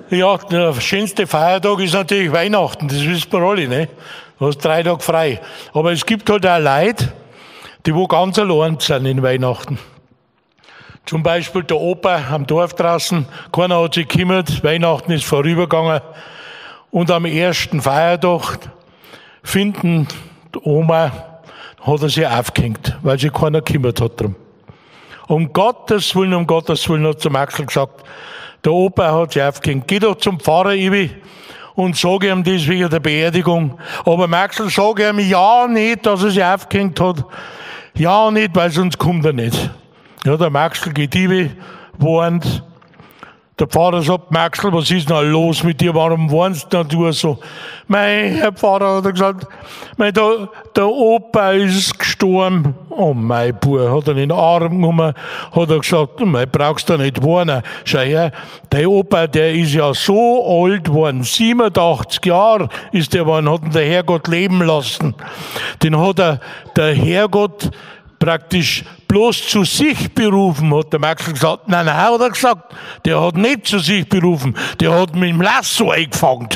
Ja, der schönste Feiertag ist natürlich Weihnachten, das wissen wir alle, ne? Du hast 3 Tage frei. Aber es gibt halt auch Leute, die wo ganz allein sind in Weihnachten. Zum Beispiel der Opa am Dorf draußen, keiner hat sich gekümmert, Weihnachten ist vorübergegangen. Und am ersten Feiertag finden die Oma, hat er sich aufgehängt, weil sich keiner gekümmert hat drum. Um Gottes Willen, um Gottes Willen, hat zum Axel gesagt, der Opa hat sich aufgehängt. Geh doch zum Pfarrer, Iwi, und sag ihm das wegen der Beerdigung. Aber Maxl, sag ihm ja nicht, dass er sich aufgehängt hat. Ja nicht, weil sonst kommt er nicht. Ja, der Maxl geht Iwi, warnt. Der Pfarrer sagt, Maxl, was ist denn los mit dir? Warum weinst denn du so? Mein Herr Pfarrer, hat er gesagt, mein, der Opa ist gestorben. Oh mein Bub, hat er in den Arm genommen, hat er gesagt, mei, brauchst du nicht weinen. Schau her, der Opa, der ist ja so alt geworden, 87 Jahre ist der geworden, hat ihn der Herrgott leben lassen. Den hat er, der Herrgott, praktisch bloß zu sich berufen, hat der Maxl gesagt. Nein, nein, hat er gesagt, der hat nicht zu sich berufen, der hat mit dem Lasso eingefangen.